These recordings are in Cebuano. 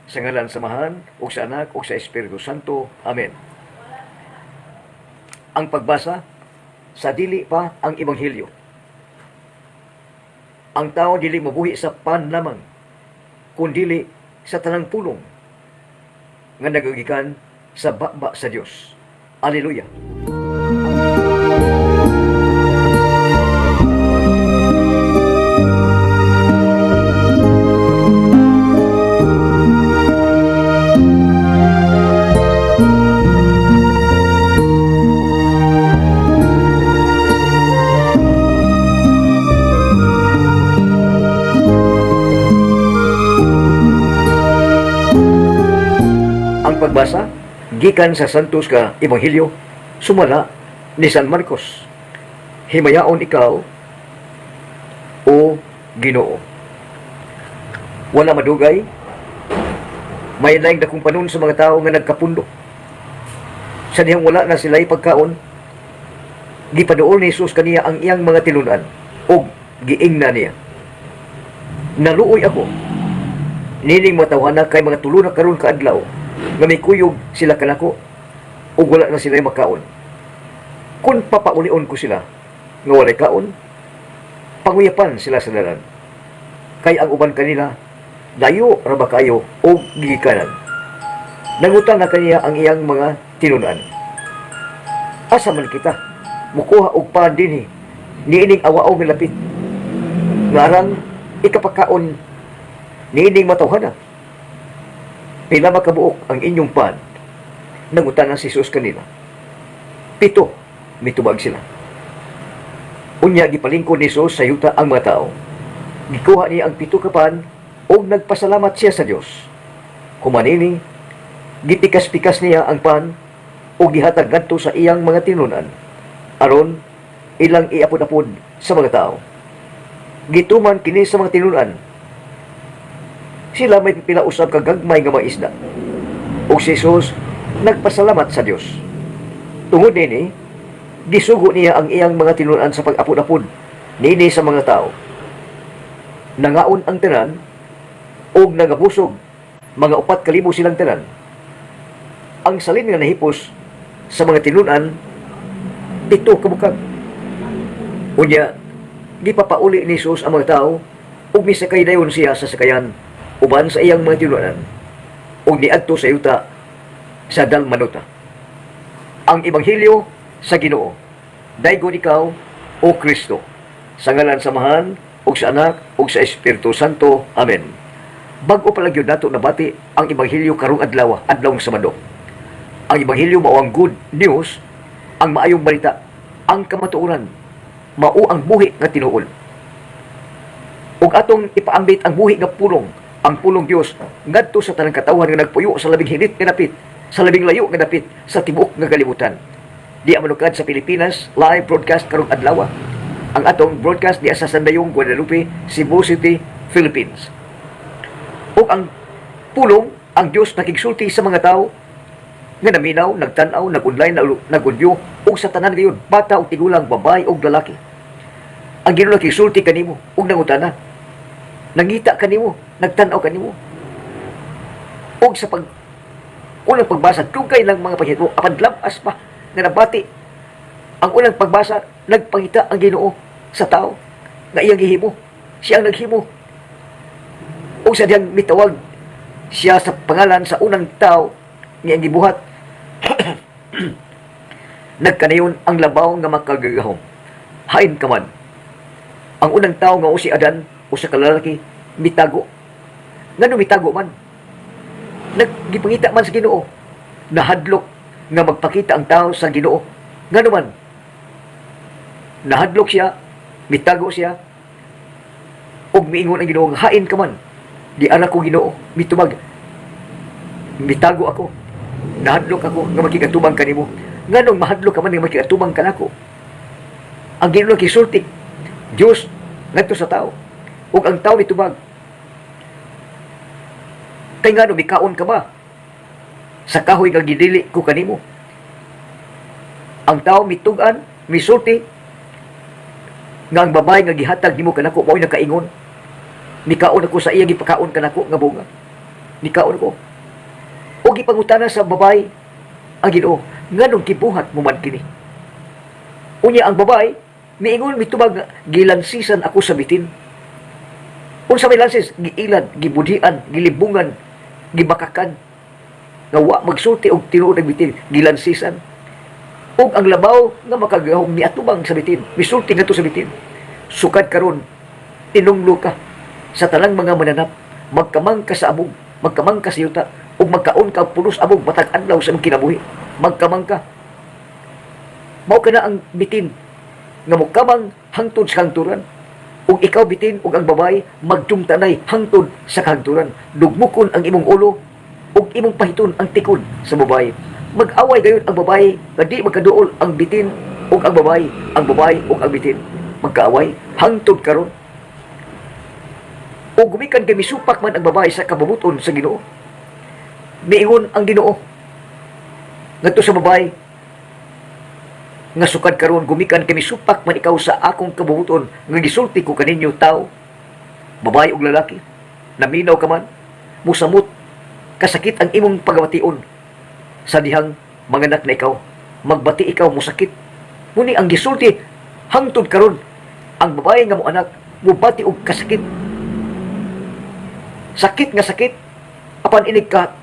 Sa ngalan sa Amahan, ug sa Anak, ug sa Espiritu Santo. Amen. Ang pagbasa sa dili pa ang Ebanghelyo. Ang tao dili mabuhi sa pan lamang, kundili sa tanang pulong nga nagagikan sa baba sa Dios. Aleluya. Ang pagbasa gikan sa Santos ka Ebanghelyo sumala ni San Marcos. Himayaon ikaw, o Ginoo. Wala madugay, may laing dakong panon sa mga tao nga nagkapundo. Sa dihang wala na sila pagkaon, gipaduol ni Jesus kaniya ang iyang mga tinunan ug giingna niya. Naluoy ako nining matawhana kay mga tulo na karon ka adlaw nga mikuyog sila kanako ug wala na sila makaon. Kung papaulion ko sila nga walay kaon, panguyapan sila sa dalan. Kay ang uban kanila dayo ra ba kayo og gigikanan. Nangutana kaniya ang iyang mga tinunan. Asa man kita mukuha og pan dinhi niining awao nga lapit nga alang ikapakaon niining matawhana? Pila makabuok ang inyong pan? Nangutana si Jesus kanila. 7, mitubag sila. Unya gipalingkod ni Jesus sa yuta ang mga tao. Gikuha niya ang 7 ka pan ug nagpasalamat siya sa Dios. Human ini, gipikas-pikas niya ang pan ug gihatag ngadto sa iyang mga tinunan aron ilang iapod-apod sa mga tao. Gituman kini sa mga tinunan. Sila may pila usab ka gagmay nga mga isda. Ug si Jesus nagpasalamat sa Dios. Tungod nini, gisugo niya ang iyang mga tinunan sa pag-apod-apod niini sa mga tao. Nangaon ang tanan ug nagabusog, mga 4,000 silang tanan. Ang salin nga nahipos sa mga tinunan, 7 ka bukag. Unya, gipapauli ni Jesus ang mga tao ug misakay dayon siya sa sakayan uban sa iyang mga tinunan ug niadto sa yuta sa Dalmanuta. Ang Ebanghelyo sa Ginoo. Daygon ikaw, o Kristo. Sa ngalan sa Amahan, ug sa Anak, ug sa Espiritu Santo. Amen. Bag-o pa lang gyud nato nabati ang Ebanghelyo karong adlaw, adlawng Sabado. Ang Ebanghelyo mao ang good news, ang maayong balita, ang kamatuoran, mao ang buhi nga tinuod. Ug atong ipaambit ang buhi nga pulong, ang pulong Dios ngadto sa tanang katawhan nga nagpuyo sa labing hinit nga dapit, sa labing layo nga dapit sa tibuok nga kalibutan. Di manukad sa Pilipinas, live broadcast karong adlaw. Ang atong broadcast diya sa Sandayong, Guadalupe, Cebu City, Philippines. Ug ang pulong, ang Dios nakigsulti sa mga tao nga naminaw, nagtan-aw, nag-online, nag-audio, ug sa tanan gayon, bata ug tigulang, babae ug lalaki. Ang Ginoo nakigsulti kanimo ug nangutana. Nangita kanimo, nagtan-aw kanimo. Ug sa pag unang pagbasa, dugay lang mga panghitabo, apan labas pa nga nabati. Ang unang pagbasa, nagpangita ang Ginoo sa tao nga iyang gihimo. Siya ang naghimo. Ug sa diyang mitawag siya sa pangalan sa unang tao nga iyang gibuhat. Nagkanayon ang labaw nga makagagahom. Hain ka man. Ang unang tao nga o si Adan, usa ka lalaki, mitago. Ngano mitago man? Naggipangita man sa Ginoo. Nahadlok nga magpakita ang tao sa Ginoo. Ngano man? Nahadlok siya, mitago siya, ug miingon ang Ginoo, hain ka man. Di ara ko Ginoo, mitubag. Mitago ako. Nahadlok ako nga makikatubang kanimo. Nganong mahadlok ka man nga makikatubang kanako? Ang Ginoo nakisulti, Dios ngadto sa tao. Ug ang tao mitubag. Kay ngano mikaon ka ba sa kahoy nga gidili ko kanimo? Ang tao mitug-an, misulti nga ang babae nga gihatag nimo kanako mao'y nakaingon. Mikaon ako sa iya gipakaon kanako nga bunga. Nikaon ko. O gipangutana sa babae ang Ginoo, "Nganong gibuhat mo man kini?" Unya ang babae miingon, mitubag nga, "Gilansisan ako sa bitin." Unsa may lansis? Giilad, gibudhian, gilibungan, gibakakan. Nga wa magsulti og tinuod ang bitin, gilansisan. Ug ang labaw nga makagahom miatubang sa bitin, misulti ngadto sa bitin. "Sukad karon, tinunglo ka sa tanang mga mananap, magkamang ka sa abog, magkamang ka sa yuta, ug magkaon ka og pulos abog matag adlaw sa imong kinabuhi. Magkamang ka." Mao kana ang bitin nga mokamang hangtod sa kahangturan. Ug ikaw, bitin, ug ang babae magjumtanay hangtod sa kahangturan. Dugmukon ang imong ulo ug imong pahiton ang tikod sa babae. Mag-away gayud ang babae nga di magkaduol ang bitin ug ang babae ug ang bitin. Magkaaway hangtod karon. Ug gumikan kay misupak man ang babae sa kabubuton sa Ginoo. Miingon ang Ginoo ngadto sa babae nga, "Sukad karon, gumikan kay misupak man ikaw sa akong kabubuton nga gisulti ko kaninyo tao, babae ug lalaki. Naminaw ka man, musamot kasakit ang imong pagabation sa dihang manganak na ikaw. Magbati ikaw, musakit." Muni ang gisulti hangtod karon, ang babae nga moanak mubati og kasakit, sakit nga sakit. Apan inig ka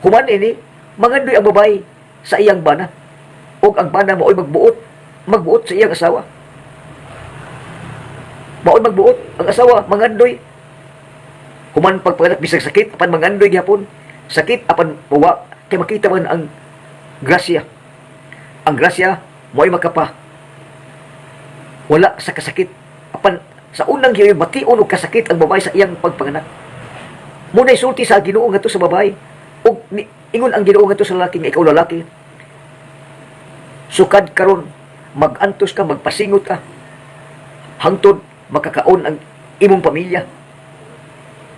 human ini, mangandoy ang babae sa iyang bana ug ang bana mao'y magbuot magbuot sa iyang asawa. Mao'y magbuot ang asawa, mangandoy human pagpanganak bisag sakit, apan mangandoy gihapon. Sakit apan mawa kay makita man ang grasya. Ang grasya mo'y makapa wala sa kasakit, apan sa unang higayon bation og kasakit ang babae sa iyang pagpanganak. Muna'y sulti sa Ginoo ngadto sa babae ug ingon ang Ginoo ngadto sa lalaki nga, "Ikaw lalaki, sukad karon magantos ka, magpasingot ka hangtod makakaon ang imong pamilya.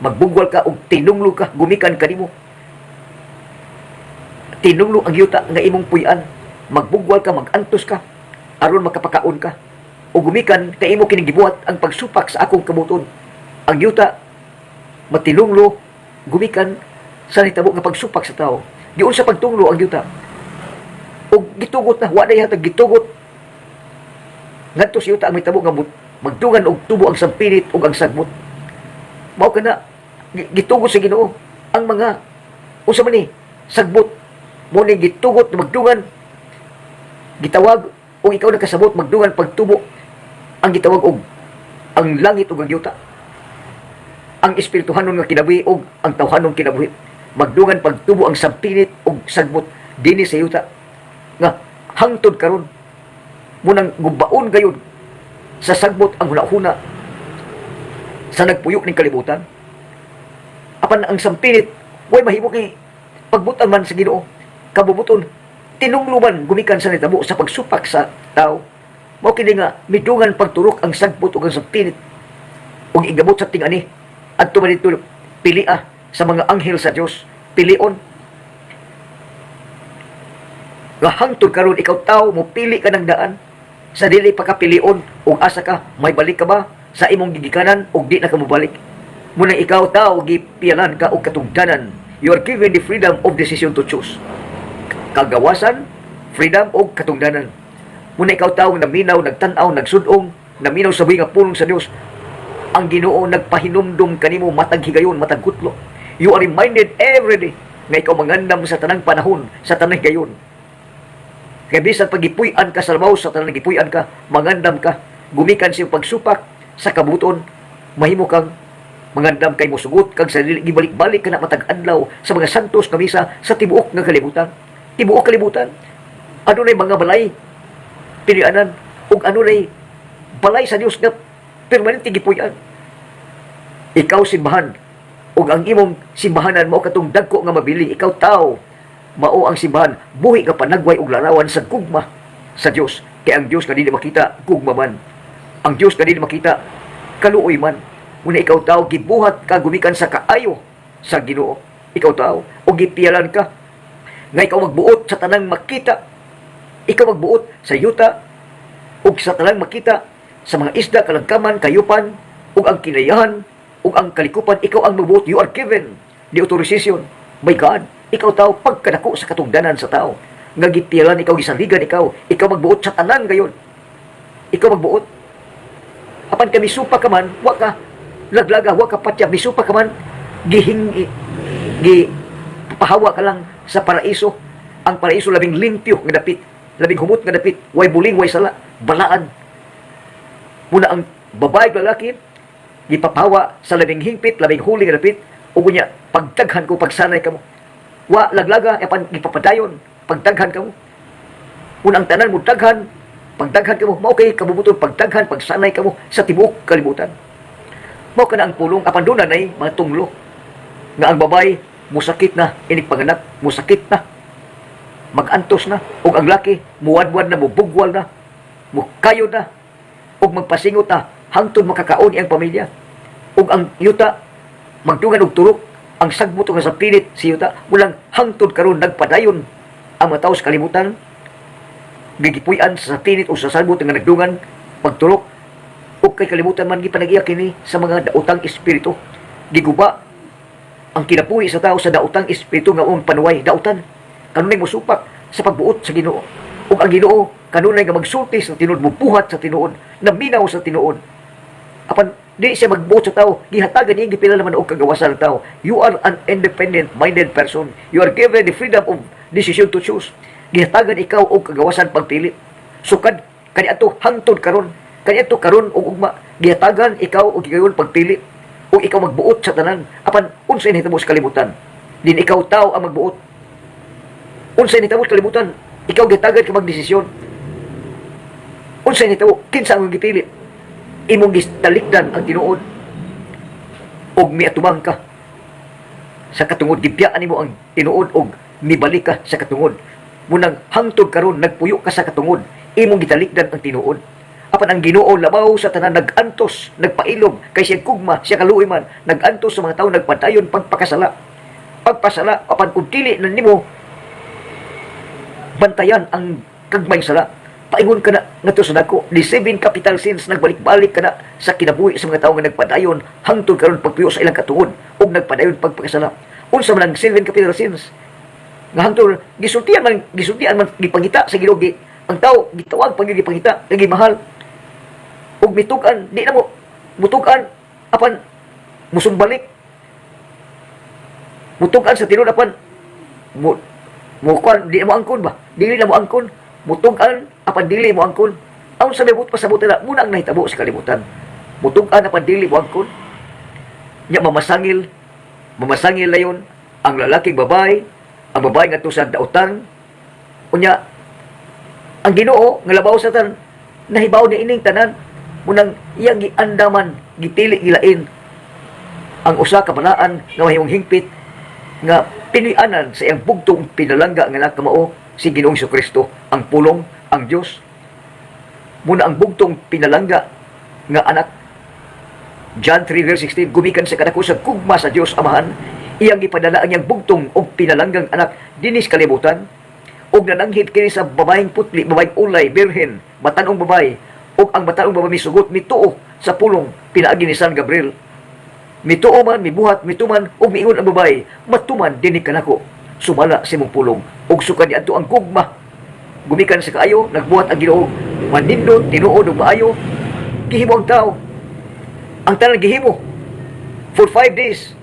Magbugwal ka og tinunglo ka gumikan kanimo. Tinunglo ang yuta nga imong puy-an. Magbugwal ka, magantos ka aron makapakaon ka. Ug gumikan kay imo kining gibuhat ang pagsupak sa akong kabubut-on." Ang yuta matinunglo gumikan sa nitabo nga pagsupak sa tao. Giunsa pagtunglo ang yuta ug gitugot na, wa na ihatag, gitugot ngadto sa yuta ang mitabo nga magdungan og tubo ang sampinit ug ang sagbot. Mao kana gitugot sa Ginoo ang mga, unsa man ni, sagbot. Mo ni gitugot na magdungan, gitawag ug ikaw nakasabot, magdungan pagtubo ang gitawag og ang langit ug ang yuta, ang espirituhanon nga kinabuhi ug ang tawhanon kinabuhi. Magdungan pagtubo ang sampinit ug sagbot dinhi sa yuta nga hangtod karon munang gubaon gayud sa sagbot ang hunahuna sa nagpuyo ning kalibutan. Apan ang sampinit way mahimo kay pagbutan man sa Ginoo kabubuton, tinunglo man gumikan sa nitabo sa pagsupak sa tao. Mao kini nga midungan pagturok ang sagbot ug ang sampinit ug igabot sa ting-ani adto man dito pilia sa mga anghel sa Dios, pilion nga hangtod karon ikaw tao mo pili ka ng daan sa dili pa ka pilion ug asa ka may balik ka ba sa imong gigikanan ug di na ka mobalik. Muna ikaw tao gipiyalan ka og katugdanan. You are given the freedom of decision to choose, kagawasan, freedom og katugdanan. Muna ikaw tao naminaw, nagtan-aw, nagsudong, naminaw sa buhi nga pulong sa Dios, ang Ginoo nagpahinumdum kanimo matag higayon, matag kutlo. You are reminded every day nga ikaw mangandam sa tanang panahon, sa tanang higayon. Kaya bisan pagipuy-an ka sa labaw sa tanang gipuy-an ka, mangandam ka gumikan sa iyong pagsupak sa kabuton. Mahimo kang mangandam kay mosugot kag sa dili gibalik-balik ka na matag adlaw sa mga santos nga misa sa tibuok nga kalibutan. Tibuok kalibutan, adunay mga balay pilianan ug adunay balay sa Dios nga permanente gipuy-an. Ikaw simbahan ug ang imong simbahanan mao katong dagko nga mabili. Ikaw tao mao ang simbahan, buhi nga panagway ug larawan sa gugma sa Dios, kay ang Dios nga dili makita gugma man, ang Dios nga dili makita kaluoy man. Muna ikaw tao gibuhat ka gumikan sa kaayo sa Ginoo, ikaw tao, ug gipiyalan ka nga ikaw magbuot sa tanang makita, ikaw magbuot sa yuta ug sa tanang makita, sa mga isda, kalangkaman, kayupan ug ang kinayahan ug ang kalikupan. Ikaw ang magbuot. You are given The authorization by God. Ikaw tao, pagkadako sa katungdanan sa tao nga gipilan ikaw, gisaligan ikaw, ikaw magbuot sa tanan gayon. Ikaw magbuot. Apan kami supa ka man, wa ka laglaga, wa ka patya, misupa ka man, gihing gi pahawa ka lang sa paraiso. Ang paraiso, labing limpyo nga dapit, labing humot nga dapit, way buling, way sala, balaan. Muna ang babae ug lalaki gipapawa sa labing hingpit, labing huli nga dapit, ug unya pagdaghan ko, pagsanay kamo. Wa laglaga apan gipapadayon, pagdaghan kamo. Una ang tanan mo daghan, pagdaghan kamo, mao kay kabubuton pagdaghan, pagsanay kamo sa tibuok kalibutan. Mao kana ang pulong, apan doon na mga tunglo nga ang babae musakit na inig panganak, musakit na, magantos na, ug ang laki muwadwad na, mubugwal na, mukayod na, ug magpasingot na hangtod makakaon iyang pamilya. Ug ang yuta magdungan og turok, ang sagbot nga sa pilit si yuta. Mulang hangtod karon nagpadayon ang mga tao sa kalibutan gigipuy-an sa pinit o sa sagbot nga nagdungan pagturok, ug kay kalibutan man gipanag-iya kini sa mga daotang espiritu. Giguba ang kinabuhi sa tao sa daotang espiritu nga ang panuway daotan, kanunay mosupak sa pagbuot sa Ginoo. Ug ang Ginoo kanunay nga magsulti sa tinuod, mubuhat sa tinuod, naminaw sa tinuod, apan di siya magbuot sa tao. Gihatagan niya, gipila naman og kagawasan ng tao. You are an independent minded person. You are given the freedom of decision to choose. Gihatagan ikaw og kagawasan pagpili. Sukad kaniadto hangtod karon, kaniadto karon ug ugma, gihatagan ikaw og gigayon pagpili ug ikaw magbuot sa tanan. Apan unsay nahitabo sa kalibutan din ikaw tao ang magbuot? Unsay nahitabo sa kalibutan? Ikaw gihatagan ka magdesisyon. Unsay nahitabo? Kinsa ang gipili? Imong gistalikdan ang tinuod ug miatubang ka sa katungod. Gibiyaan nimo ang tinuod ug mibalik ka sa katungod. Munang hangtod karon nagpuyo ka sa katungod, imong gitalikdan ang tinuod. Apan ang Ginoo labaw sa tanan nag-antos, nagpailob kay siya kugma, siya kaluoy man, nag-antos sa mga tawo nagpadayon pagpakasala, pagpasala. Apan kung dili na nimo bantayan ang kagmayng sala, paingon ka na ngadto sa dako. The seven capital sins, nagbalik-balik ka na sa kinabuhi sa mga tawo nga nagpadayon hangtod karon pagpuyo sa ilang katungod ug nagpadayon pagpakasala. Unsa man ang seven capital sins nga hangtod gisultian man, gipangita sa Ginoo, ang tao gitawag pag gipangita nga gimahal ug mitug-an, di na mo mutug-an apan musumbalik, mutug-an sa tinuod apan mo mo kuan, di na mo angkon ba, dili na mo angkon, mutug-an apan dili mo angkon. Ang sa mibut pasabot na muna ang nahitabo sa kalibutan, mutug-an apan dili mo angkon nya, mamasangil, mamasangil layon ang lalaking babae, ang babae ngadto sa dautan. Unya ang Ginoo nga labaw sa tanan nahibaw ni ining tanan, munang iyang giandaman, gipili, gilain ang usa ka balaan nga mahimong hingpit nga pinuy-anan sa iyang bugtong pinalangga nga nakamao si Ginoong Kristo, ang pulong, ang Dios. Muna ang bugtong pinalangga nga anak. John 3 verse 16, gumikan sa kadako sa gugma sa Dios Amahan, iyang gipadala ang iyang bugtong og pinalanggang anak dinis kalibutan ug nananghid kini sa babaeng putli, babaeng ulay, birhen, batan-ong babae, ug ang batan-ong babae misugot, mituo sa pulong pinaagi ni San Gabriel. Mituo man, mibuhat, mituman, ug miingon ang babae, "Matuman dinhi kanako sumala sa imong pulong." Ug sukad niadto ang gugma gumikan sa kaayo, nagbuhat ang Ginoo manindot, tinuod ug maayo. Gihimo ang tao, ang tanan gihimo for 5 days,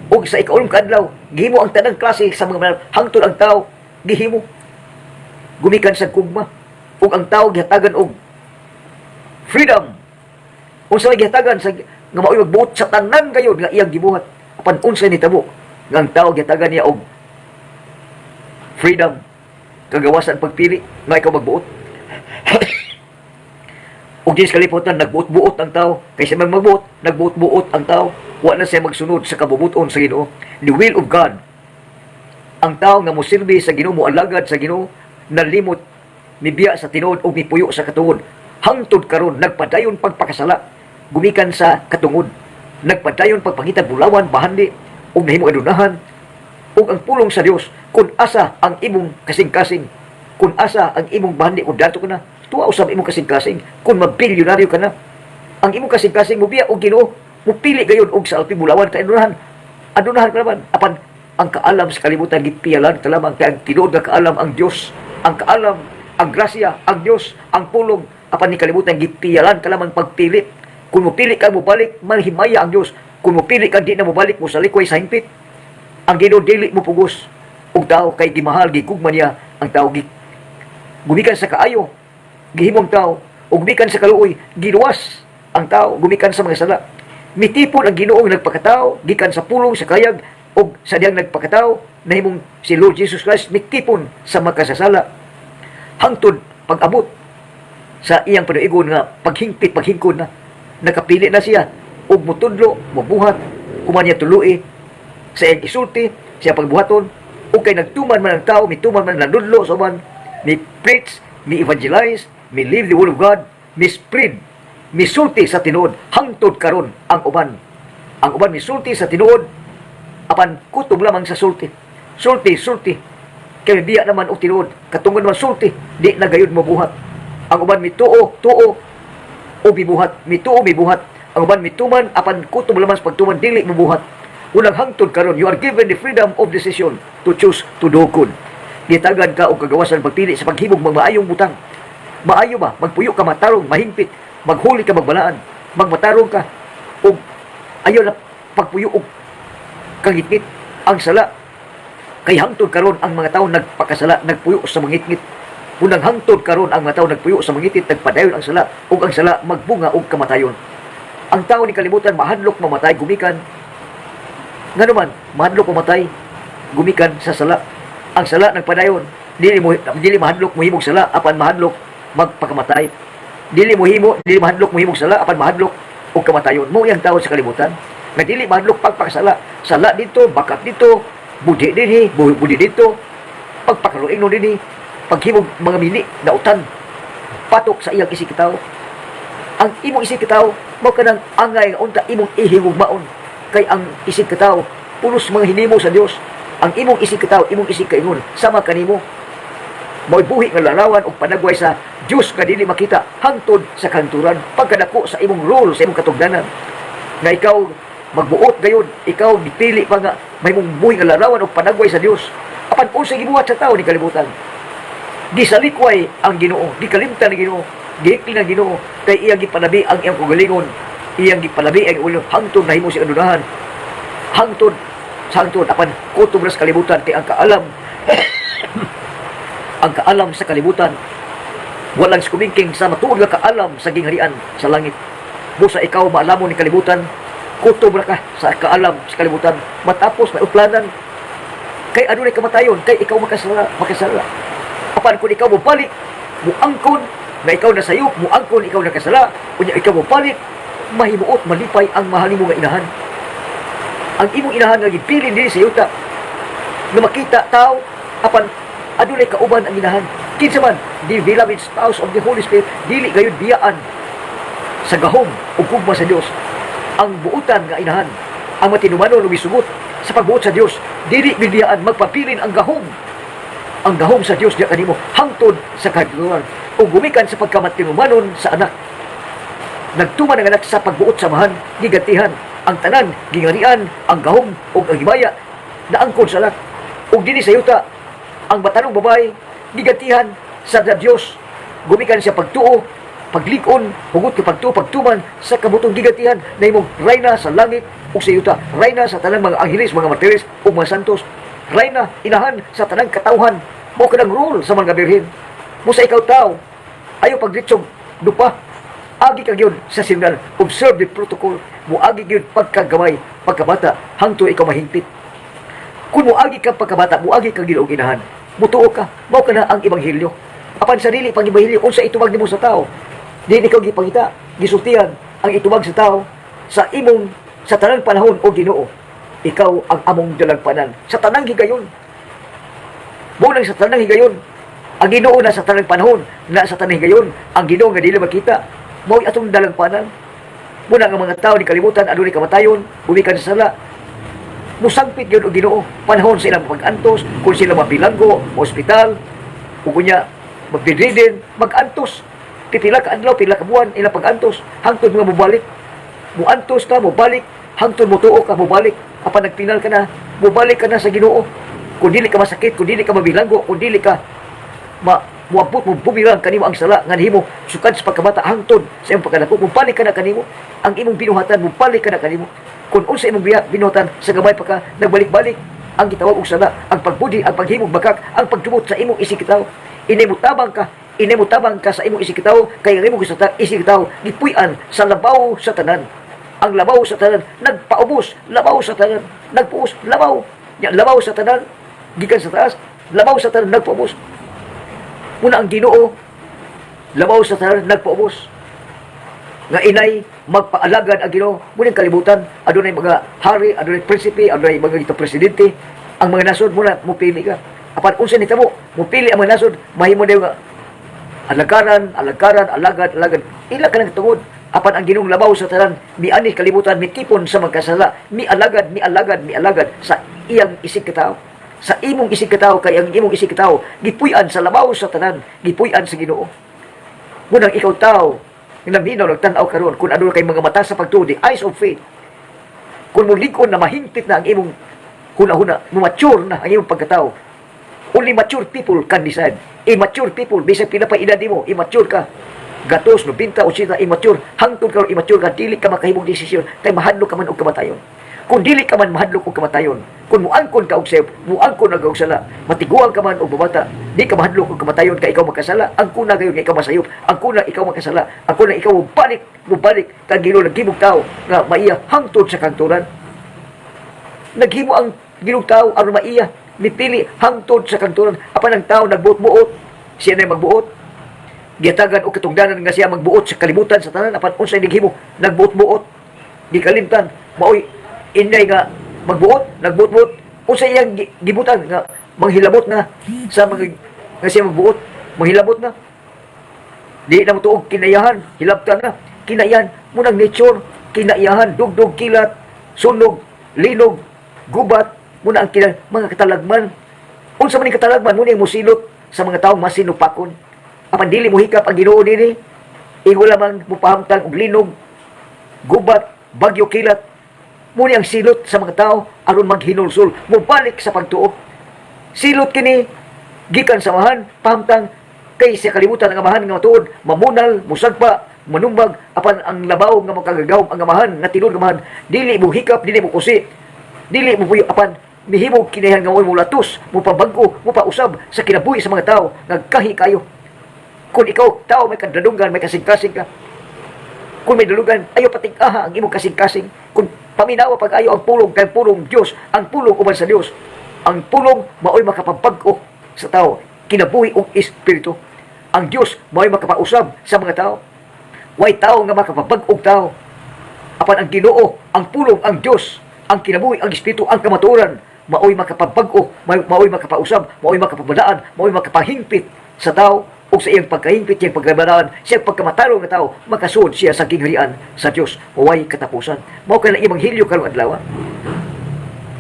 ug sa ikaulong kadlaw gihimo ang tanang klase sa mga mananap, hangtod ang tao gihimo gumikan sa gugma, ug ang tao gihatagan og freedom. Unsa may gihatagan sa nga mao'y magbuot sa tanan gayud nga iyang gibuhat? Apan unsay nitabo nga ang tao gihatagan niya og freedom, kagawasan pagpili nga ikaw magbuot, ug dinis kalibutan nagbuot-buot ang tao kay siya man magbuot, nagbuot-buot ang tao, wa na siya magsunod sa kabubuton sa Ginoo, the will of God. Ang tao nga mosilbi sa Ginoo, moalagad sa Ginoo, nalimot, mibiya sa tinuod ug mipuyo sa katungod. Hangtod karon nagpadayon pagpakasala gumikan sa katungod, nagpadayon pagpangita bulawan, bahandi ug nahimo adunahan. Ug ang pulong sa Dios, kung asa ang imong kasing-kasing, kung asa ang imong bahandi, kung dato ka na, tuwa usab imong kasing-kasing. Kung mabilyonaryo ka na, ang imong kasing-kasing mubiya og Ginoo, mupili gayon og sa alpi bulawan kainunahan. Adunahan ka naman. Apan ang kaalam sa kalibutan gipiyalan ka lamang, kay ang tinuod nga kaalam ang Dios. Ang kaalam, ang grasya, ang Dios, ang pulong, apan ni kalibutan gipiyalan ka lamang pagpili. Kung mopili ka mobalik, manghimaya ang Dios. Kung mopili ka di na mobalik, mosalikway sa hingpit. Ang Ginoo dili mo pugos og tao kay gimahal, gigugma niya ang tao, gumikan sa kaayo gihimong tao ug gumikan sa kaluoy giluwas ang tao gumikan sa mga sala. Mitipon ang Ginoo nagpakatao gikan sa pulong sa kayag, ug sa diyang nagpakatao nahimong si Lord Jesus Christ, mitipon sa makasasala hangtod pag-abot sa iyang panuigon nga paghingpit, paghingkod na nakapili na siya ug mutudlo, mobuhat human niya tului sa iyang isulti, siya pagbuhaton. Ug kay nagtuman man ang tao, mituman man, nanudlo sa uban, mi preach, mi evangelize, mi live the word of God, mi spread, misulti sa tinuod. Hangtod karon ang uban misulti sa tinuod, apan kutob lamang sa sulti, sulti, sulti, kay biya naman og tinuod. Katungod man sulti, di na gayud mobuhat. Ang uban mituo, tuo o mibuhat, mituo, mibuhat. Ang uban mituman, apan kutob lamang sa pagtuman, dili mobuhat. Unang hangtod karon, you are given the freedom of decision to choose to do good. Gitagan ka og kagawasan pagpili sa paghimog mga maayong butang. Maayo ba magpuyo ka matarong, mahingpit, maghuli ka magbalaan, magmatarong ka ug ayaw na pagpuyo og kangitngit, ang sala. Kay hangtod karon ang mga tao nagpakasala, nagpuyo sa mangitngit. Unang hangtod karon ang mga tao nagpuyo sa mangitngit, nagpadayon ang sala, ug ang sala magbunga og kamatayon. Ang tao ni kalibutan mahadlok mamatay gumikan, ngano man mahadlok mamatay gumikan sa sala. Ang sala nagpadayon. Dili mahadlok mohimog sala, apan mahadlok magpakamatay. Dili mahadlok mohimog sala, apan mahadlok og kamatayon. Mao yang tao sa kalibutan nga dili mahadlok pagpakasala. Sala dito, bakat dito, budi dinhi, budi dito, pagpakaluing no dinhi, paghimog mga mili dautan patok sa iyang isig katawo. Ang imong isig katawo mao kanang angay nga unta imong ihigugmaon, kay ang isig katawo pulos mga hinimo sa Dios. Ang imong isig katawo, imong isig kaingon sama kanimo, mao'y buhi nga larawan og panagway sa Dios nga dili makita hangtod sa kahangturan. Pagkadako sa imong role, sa imong katugdanan nga ikaw magbuot gayud, ikaw gipili pa nga may mong buhi nga larawan og panagway sa Dios. Apan unsay gibuhat sa tao ni kalibutan?Gisalikway ang Ginoo, gikalimtan ang Ginoo, gihikli ang Ginoo, kay iyang gipalabi ang iyang kaugalingon, iyang gipalabi ang ulo hangtod nahimo si adunahan, hangtod sa hangtod. Apan kutob ra sa kalibutan, kay ang kaalam sa kalibutan walang skumingking sa matuod nga kaalam sa gingharian sa langit. Busa ikaw maalamon ni kalibutan, kutob ra ka sa kaalam sa kalibutan, matapos may uplanan, kay adunay kamatayon, kay ikaw makasala, makasala. Apan kung ikaw mobalik, muangkon na ikaw nasayop, muangkon ikaw nakasala, unya ikaw mobalik, mahimuot malipay ang mahal nimo nga inahan. Ang imong inahan nga gibilin dinhi sa yuta nga makita tao, apan adunay kauban ang inahan. Kinsa man? The beloved spouse of the Holy Spirit. Dili gayud biyaan sa gahom ug gugma sa Dios ang buutan nga inahan. Ang matinumanon ug misugot sa pagbuot sa Dios, dili biyaan, magpabilin ang gahom sa Dios diya kanimo hangtod sa kahigayunan ug gumikan sa pagkamatinumanon sa anak. Nagtuman ang anak sa pagbuot sa Amahan, gigantihan ang tanan, gingarian ang gahom ug ang himaya naangkon sa anak. Ug dinhi sa yuta, ang batanong babae gigantihan sa Dios gumikan sa pagtuo, paglig-on, hugot ka pagtuo, pagtuman sa kabutong gigantihan, nahimong rayna sa langit ug sa yuta, rayna sa tanang mga angheles, mga martires ug mga santos, rayna, inahan sa tanang katawhan. Mao kanang role sa mga birhen mo. Sa ikaw tao, ayo pagditsog dupa, agi ka gyud sa signal, observe the protocol. Muagi gyud pagkagamay, pagkabata, hangtod ikaw mahingpit. Kung muagi ka pagkabata, muagi ka gyud og inahan, mutuo ka, mao ka na ang ebanghelyo. Apan sa dili pang ebanghelyo, unsa itubag nimo sa tao? Di ikaw gipangita, gisultihan ang itubag sa tao sa imong sa tanang panahon. O Ginoo, ikaw ang among dalagpanan sa tanang higayon. Mao nang sa tanang higayon, ang Ginoo na sa tanang panahon, na sa tanang higayon, ang Ginoo nga dili makita, mao atong dalagpanan. Muna nga mga tao ni kalibutan adunay kamatayon gumikan sa sala. Musangpit gyud og Ginoo panahon sa ilang pag-antos, kung sila mabilanggo, mo ospital, ug unya mag-bedridden, mag-antos. Pipila ka adlaw, pila ka buwan ilang pag-antos hangtod nga mobalik. Muantos ka, mobalik, hangtod motuo ka, mobalik. Apan nagpinal ka na, mubalik ka na sa Ginoo. Kung dili ka masakit, kung dili ka mabilanggo, kung dili ka muabot mo bumirang kanimo ang sala nga nahimo sukad sa pagkabata hangtod sa imong pagkadako, mubalik ka na kanimo ang imong binuhatan, mubalik ka na kanimo kung unsa imong binuhatan sa gamay pa ka. Nagbalik-balik ang gitawag og sala, ang pagbudi, ang paghimog bakak, ang pagdumot sa imong isig katawo. Inay mutabang ka, inay mutabang ka sa imong isig katawo, kay ang imong isig katawo gipuy-an sa labaw sa tanan. Ang labaw sa tanan nagpaubos, labaw sa tanan nagpuos, labaw ya, labaw sa tanan gikan sa taas, labaw sa tanan nagpaubos. Muna ang Ginoo, labaw sa tanan nagpaubos. Nga inay magpaalagad ang Ginoo. Muna ang kalibutan, adunay mga hari, adunay prinsipe, adunay mga ito presidente, ang mga nasod muna mupili ka. Apan unsa ni tamo, mupili ang mga nasod, mahimo dayon nga alagaran, alagaran, alagad, alagad. Ila ka nang tungod. Apan ang Ginoong labaw sa tanan, miani kalibutan, mitipon sa magkasala, mialagad, mialagad, mialagad sa iyang isig katawo. Sa imong isig katawo, kay ang imong isig katawo gipuy-an sa labaw sa tanan, gipuy-an sa Ginoo. Munang ikaw tao, nga naminaw, nagtan-aw karon, kung ano kay mga mata sa pagtuo, the eyes of faith, kung mo lig-on na mahingpit na ang imong huna-huna, mature na ang imong pagkatao. Only mature people can decide. Immature people, bisag pila pa edad mo, immature ka. Gatos, 90, 80, immature. Hangtod karon immature ka, dili ka makahimong desisyon, kay mahadlok ka man og kamatayon. Kung dili ka man mahadlok og kamatayon, kung muangkon ka og sayop, muangkon og sala, matiguang ka man og babata, di ka mahadlok og kamatayon kay ikaw makasala, angkona gayon nga ikaw masayop, angkona ikaw makasala, angkona ikaw mubalik, mubalik kang Ginoo naghimog tao nga maiya hangtod sa kahangturan. Naghimo ang Ginoong tao aron maiya, mipili hangtod sa kahangturan. Apan ang tao nagbuot-buot, siya na magbuot. Gihatagan og katungdanan nga siya magbuot sa kalibutan sa tanan, apan unsay naghimo, nagbuot-buot, gikalimtan, maoy inday nga magbuot, nagbuot-buot, unsay iyang gibutan nga manghilabot na sa mga nga siya magbuot, manghilabot na. Di na mo tuog kinaiyahan, hilabtan na. Kinaiyahan, munang nature, kinaiyahan, dugdug, kilat, sunog, linog, gubat, muna ang mga katalagman. Unsa man ning katalagman, muna yung musilot sa mga taong masinupakon. Apan dili mo hikap ang Ginoo nini, ingo lamang mupahamtang og linog, gubat, bagyo, kilat. Muna ang silot sa mga tao aron maghinulsol, mubalik sa pagtuo. Silot kini gikan sa Amahan, pahamtang kay sa kalibutan ang Amahan nga matuod, mamunal, musagpa, manumbag, apan ang labaw nga makagagahom, ang Amahan nga tinuod nga Amahan, dili mo hikap, dili mo kusi, dili mo puyo, apan mihimo kinayan nga mo latos, mo pabag-o, mo pausab sa kinabuhi sa mga tao nga kahi kayo. Kung ikaw tao may kadadunggan, may kasing-kasing ka. Kung may dulugan, ayo patig-aha ang imong kasing-kasing. Kung paminawa pag ayo ang pulong kay pulong Dios, ang pulong uban sa Dios. Ang pulong maoy makapabag-o sa tao, kinabuhi og espiritu. Ang Dios maoy makapausab sa mga tao. Way tao nga makapabag-og tao. Apan ang Ginoo, ang pulong, ang Dios, ang kinabuhi, ang espiritu, ang kamatuoran, maoy makapabag-o, maoy makapausab, maoy makapabadaan, maoy makapahingpit sa tao ug sa iyang pagkahingpit, iyang pagkabadaan, siyang pagkamatarong nga tao, makasuod siya sa gingharian sa Dios, way katapusan. Mao kay ang ebanghelyo karong adlaw.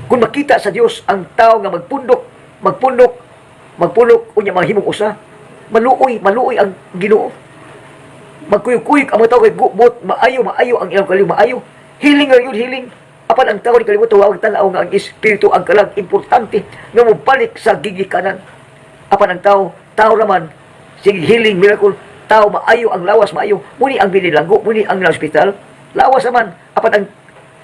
Kung makita sa Dios ang tao nga magpundok, magpundok, magpundok unya mahimong usa, maluoy, maluoy ang Ginoo. Magkuyog-kuyog ang mga tao kay gubot, maayo, maayo ang ilang kaliw, maayo. Healing nga yun, healing. Apan ang tao ni kalibutan, wa tan-aw nga ang espiritu, ang kalag, importante nga mobalik sa gigikanan. Apan ang tao, tao raman, sige healing, miracle, tao maayo ang lawas, maayo. Muni ang binilanggo, muni ang ospital, lawas naman. Apan ang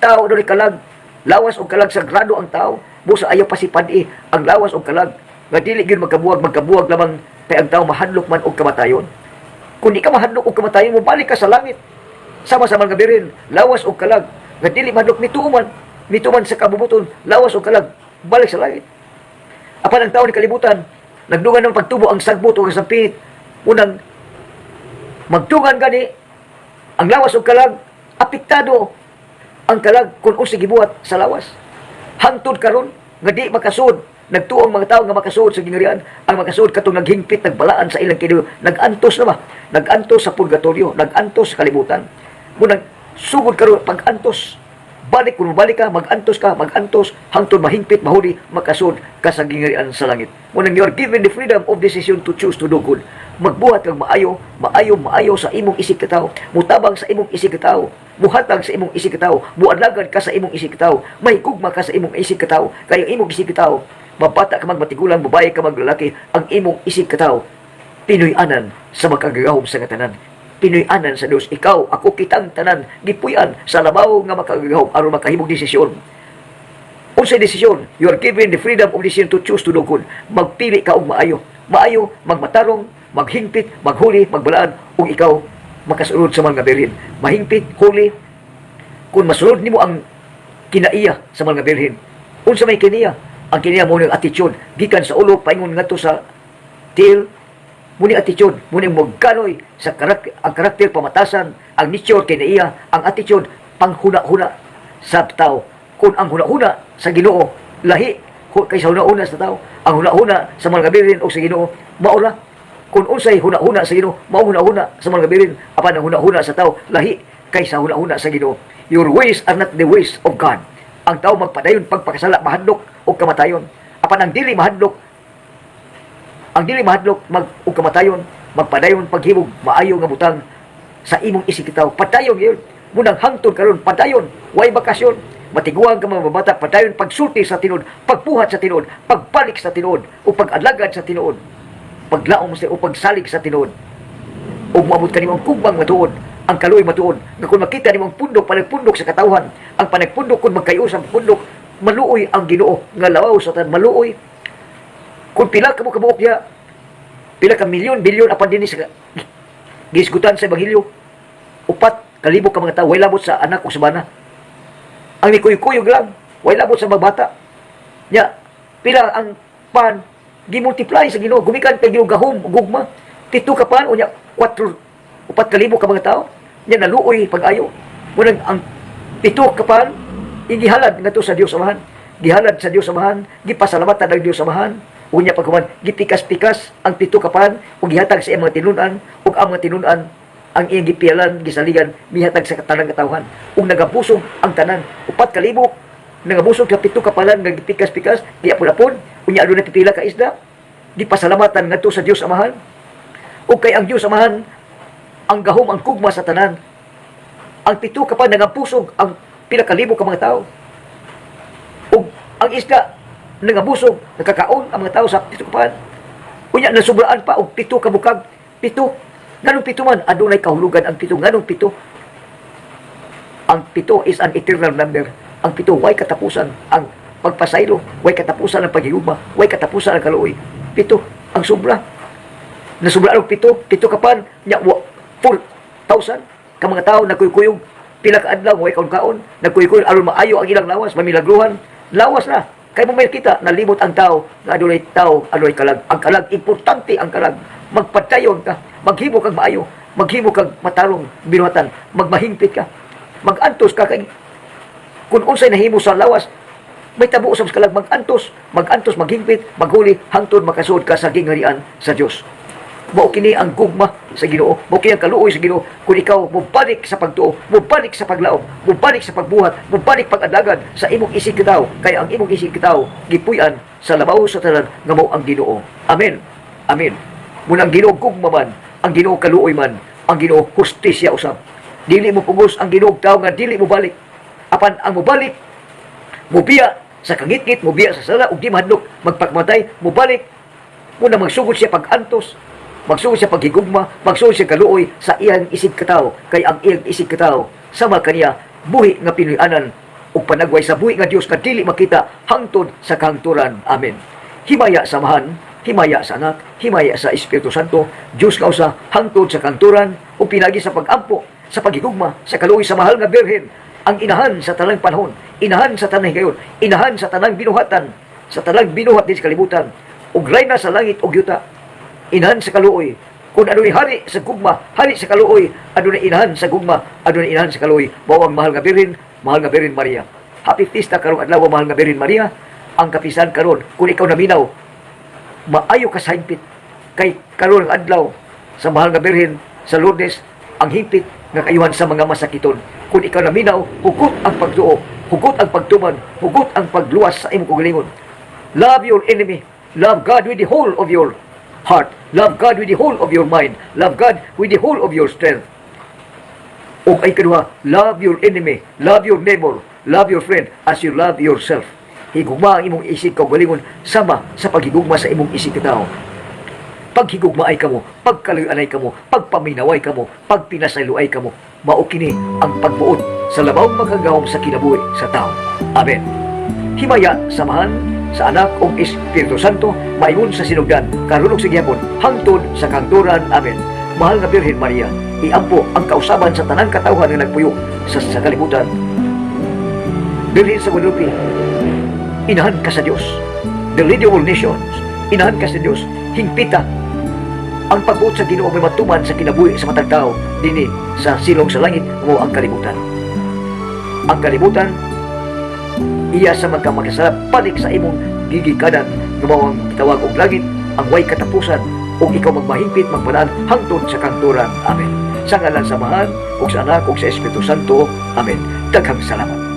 tao doon kalag, lawas o kalag, sagrado ang tao. Busa ayaw pasipad-i ang lawas o kalag. Nga dili gyud magkabuwag, magkabuwag lamang kay ang tao mahadlok man og kamatayon. Kung di ka mahadlok og kamatayon, mobalik ka sa langit. Sama sa mga birin, lawas o kalag. Nga dili mahadlok, mituman. Mituman sa kabubuton, lawas o kalag, balik sa langit. Apan ang tao ni kalibutan, nagdugan ng pagtubo ang sagbot o sampit. Unang magdugan gani ang lawas o kalag, apektado ang kalag kung unsay gibuhat sa lawas. Hangtod karon nga di makasuod, nagtuo ang mga tao nga makasuod sa gingharian, ang makasuod katong naghingpit, nagbalaan sa ilang kinabuhi, nagantos na ba? Nagantos sa purgatorio, nagantos sa kalibutan. Munang sugod karon pag-antos, balik kung mabalik ka, mag-antos ka, mag-antos, hangtod mahingpit, mahuli, makasuod ka sa gingharian sa langit. Munang you are given the freedom of decision to choose to do good. Magbuhat kag maayo, maayo, maayo sa imong isig katawo, mutabang sa imong isig katawo, muhatag sa imong isig katawo, mualagad ka sa imong isig katawo, mahigugma ka sa imong isig katawo, kay ang imong isig katawo, mabata ka mag matigulang, babae ka mag lalaki, ang imong isig katawo, pinuy-anan sa makagagahom sa tanan. Pinuy-anan sa Dios. Ikaw, ako, kitang tanan, gipuy-an sa labaw nga makagagahom aron makahimog desisyon. Unsay desisyon? You are given the freedom of decision to choose to do good. Magpili ka og maayo. Maayo, magmatarong, maghingpit, maghuli, magbalaan, ug ikaw makasunod sa mga birhen. Mahingpit, huli, kung masunod nimo ang kinaiya sa mga birhen. Unsa may kinaiya? Ang kinaiya mao ning attitude gikan sa ulo paingon ngadto sa tail, mao ni attitude, mao ni magkanoy sa karakter, ang karakter pamatasan, ang nature kinaiya, ang attitude panghuna-huna sa tao. Kung ang huna-huna sa Ginoo lahi kaysa huna-huna sa tao, ang huna-huna sa mga birhen o sa Ginoo mao ra. Kung unsay huna-huna sa Ginoo, mao huna-huna sa mga birhen, apan ang huna-huna sa tao lahi kaysa huna-huna sa Ginoo. Your ways are not the ways of God. Ang tao magpadayon pagpakasala, mahadlok og kamatayon. Apan ang dili mahadlok mag og kamatayon, magpadayon paghimog maayo nga butang sa imong isig katawo. Padayon gyud. Munang hangtod karon padayon, way bakasyon. Matiguang ka mga bata, padayon pagsulti sa tinuod, pagbuhat sa tinuod, pagbalik sa tinuod, o pag-alagad sa tinuod, paglaom sa o pagsalig sa tinuod. Ug moabot kanimo ang gugmang matuod, ang kaluoy matuod, nga kung makita nimo ang pundok, panagpundok sa katawhan, ang panagpundok kung magkayos ang pundok, maluoy ang Ginoo nga labaw sa tanan, maluoy. Kung pila ka mo kabuok diha, pila ka milyon, bilyon apan dinhi sa gihisgutan sa ebanghelyo, 4,000 ka mga tao, way labot sa anak o sa bana. Ang nikuyog-kuyog lang, way labot sa mga bata. Nya, pila ang pan gimultiply sa Ginoo, gumikan kay Ginoo gahom, gugma. 7 ka pan unya 4 4,000 ka mga tao. Nya naluoy pag-ayo. Munang ang 7 ka pan igihalad ngadto sa Dios Amahan. Gihalad sa Dios Amahan, gipasalamatan ng Dios Amahan. Unya paghuman, gipikas-pikas ang 7 ka pan ug gihatag sa iyang mga tinun-an, ug ang mga tinun-an ang iyang gipialan, gisaligan, mihatag sa tanang katawhan. Ug nagabusog ang tanan. 4,000 nangabusog sa 7 ka palan nga gipikas-pikas, giapon-apon, unya aduna pipila ka isda, gipasalamatan ngadto sa Dios Amahan. Ug kay ang Dios Amahan ang gahom, ang gugma sa tanan. Ang 7 ka pan nangabusog ang pila ka libo ka mga tao. Ug ang isda nangabusog, nakakaon ang mga tao sa 7 ka pan. Unya nasubraan pa og 7 ka bukag, 7. Nganong 7 man? Adunay kahulugan ang 7. Nganong 7? Ang 7 is an eternal number. Ang 7, way katapusan ang pagpasaylo, way katapusan ang paghigugma, way katapusan ang kaluoy. 7, ang sobra. Nasubra og 7, 7 ka pan, nya 4,000 ka mga tao nagkuyog-kuyog, pila ka adlaw way kaon-kaon, nagkuyog-kuyog aron maayo ang ilang lawas, mamilagruhan. Lawas na. Kay mo may kita, nalimot ang tao, nga adunay tao, adunay kalag. Ang kalag, importante ang kalag. Magpadayon ka, maghimo kag maayo, maghimo kag matarong binuhatan, magmahingpit ka, magantos ka kay kung unsay nahimo sa lawas, may tabo usab sa kalag. Magantos, magantos, maghingpit, maghuli hangtod makasuod ka sa gingharian sa Dios. Mao kini ang gugma sa Ginoo, mao kini ang kaluoy sa Ginoo kung ikaw mobalik sa pagtuo, mobalik sa paglaom, mobalik sa pagbuhat, mobalik pag-alagad sa imong isig katawo, kay ang imong isig katawo gipuy-an sa labaw sa tanan nga mao ang Ginoo. Amen. Amen. Muna ang Ginoo gugma man, ang Ginoo kaluoy man, ang Ginoo hustisya usab. Dili mo pugos ang Ginoo og tawo nga dili mo balik. Apan ang mobalik, mubiya sa kangitngit, mubiya sa sala ug di mahadlok magpakamatay, mobalik, muna magsugod siya pag-antos, magsugod siya paghigugma, magsugod siya kaluoy sa iyang isig katawo, kay ang iyang isig katawo sama kaniya buhi nga pinuy-anan ug panagway sa buhi nga Dios nga dili makita hangtod sa kahangturan. Amen. Himaya sa Amahan, himaya sa Anak, himaya sa Espiritu Santo, Dios nga usa hangtod sa kahangturan ug pinagi sa pag-ampo, sa paghigugma, sa kaluoy sa mahal nga Birhen, ang inahan sa tanang panahon, inahan sa tanang higayon, inahan sa tanang binuhatan, sa tanang binuhat din sa kalibutan, ug rayna sa langit ug yuta, inahan sa kaluoy. Kung adunay hari sa gugma, hari sa kaluoy, adunay inahan sa gugma, adunay inahan sa kaluoy. Mao ang mahal nga Birhen, mahal nga Birhen Maria. Happy Fiesta karong adlaw, mahal nga Birhen Maria. Ang kapisan karon, kung ikaw naminaw, maayo ka sa hingpit. Kay karon ang adlaw sa mahal nga Birhen sa Lourdes, ang hingpit nga kayuhan sa mga masakiton. Kung ikaw naminaw, hugot ang pagtuo, hugot ang pagtuman, hugot ang pagluwas sa imong kaugalingon. Love your enemy. Love God with the whole of your heart. Love God with the whole of your mind. Love God with the whole of your strength. Ug ay kaduha, love your enemy, love your neighbor, love your friend as you love yourself. Higugma ang imong isig kaugalingon sama sa paghigugma sa imong isig katawo. Paghigugmaay kamo, pagkaluy-anay kamo, pagpaminaway kamo, pagpinasayloay kamo, mao kini ang pagbuot sa labaw makagagahom sa kinabuhi sa tao. Amen. Himaya sa Amahan, sa Anak ug Espiritu Santo, maingon sa sinugdan, karon ug sa gihapon, hangtod sa kahangturan. Amen. Mahal nga Birhen Maria, iampo ang kausaban sa tanang katawhan nga nagpuyo sa kalibutan. Birhen sa Guadalupe, inahan ka sa Dios. The Lady of All Nations, inahan ka sa Dios. Hingpita ang pagbuot sa Ginoo may matuman sa kinabuhi sa matag tao dinhi sa silong sa langit mo ang kalibutan. Ang kalibutan iya sa magkamakasala balik sa imong gigikanan nga mao ang gitawag og langit, ang way katapusan, ug ikaw magmahingpit, magbanaan hangtod sa kahangturan. Amen. Sa ngalan sa Amahan ug sa Anak ug sa Espiritu Santo. Amen. Daghang salamat.